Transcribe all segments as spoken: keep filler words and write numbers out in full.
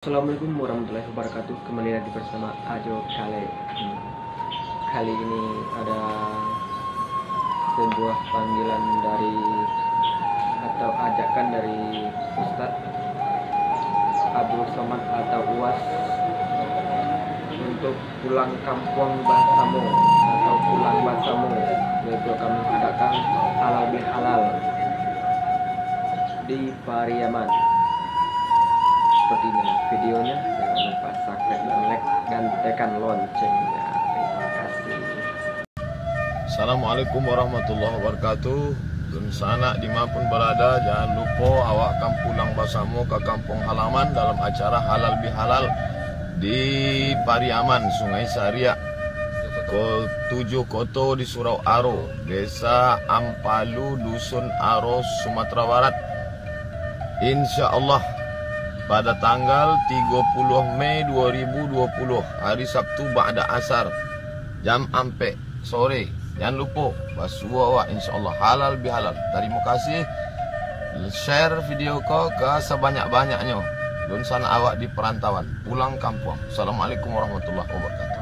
Assalamualaikum warahmatullahi wabarakatuh. Kembali lagi bersama Ajo Kale. Hmm. Kali ini ada sebuah panggilan dari, atau ajakan dari Ustadz Abdul Somad atau Uwas untuk pulang kampuang basamo atau pulang basamo, yaitu akan mengadakan halal bihalal di Pariaman. Seperti ini videonya, jangan lupa subscribe dan like dan tekan loncengnya. Terima kasih. Assalamualaikum warahmatullahi wabarakatuh. Dunsanak dimanapun barada, jangan lupo awak kan pulang basamo ka kampuang halaman dalam acara halal bihalal di Pariaman, Sungai Sariak, ko-, tujuh koto di Surau Aro, Desa Ampalu, Dusun Aro, Sumatera Barat. Insya Allah, pada tanggal tigo puluh Mei dua ribu dua puluh, hari Sabtu ba'da asar, jam ampek sore. Jangan lupo basuo awak, insya Allah halal bihalal. Tarimo kasih. Share video ko ka sabanyak-banyaknyo. Dunsanak awak di perantauan, pulang kampuang. Assalamualaikum warahmatullahi wabarakatuh.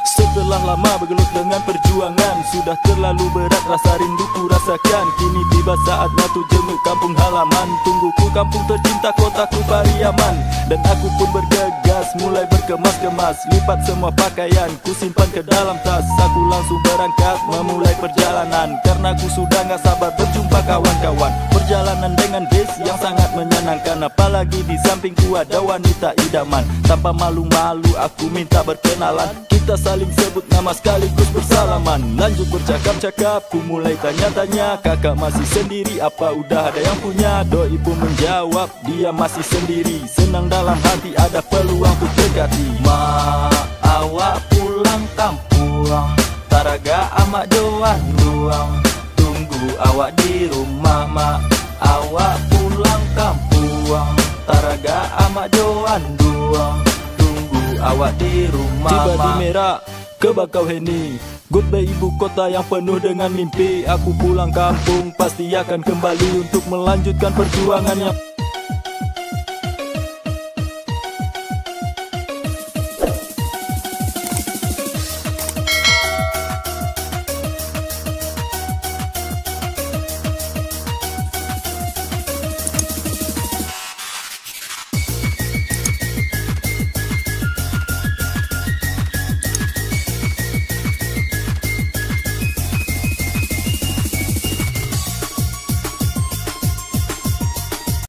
Setelah lama bergelut dengan perjuangan, sudah terlalu berat rasa rindu ku rasakan. Kini tiba saatnya tu jenguk kampung halaman. Tunggu ku kampung tercinta, kotaku Pariaman. Dan aku pun bergegas, mulai berkemas-kemas. Lipat semua pakaian, ku simpan ke dalam tas. Aku langsung berangkat, memulai perjalanan. Karena ku sudah nggak sabar berjumpa kawan-kawan. Perjalanan dengan bis yang sangat menyenangkan. Apalagi di sampingku ada wanita idaman. Tanpa malu-malu aku minta berkenalan. Kita saling sebut nama sekaligus bersalaman. Lanjut bercakap-cakap, ku mulai tanya-tanya, "Kakak masih sendiri apa udah ada yang punya?" Doi pun menjawab, "Dia masih sendiri." Senang dalam hati, ada peluang ku dekati. "Mak, awak pulang kampuang, taragak amak jo anduang. Tunggu awak di rumah, Mak. Awak pulang kampuang, taragak amak jo anduang. Tunggu awak di rumah, Mak." Tiba di Merak, ke Bakauheni, Godbe ibu kota yang penuh dengan mimpi. Aku pulang kampung, pasti akan kembali untuk melanjutkan perjuangannya.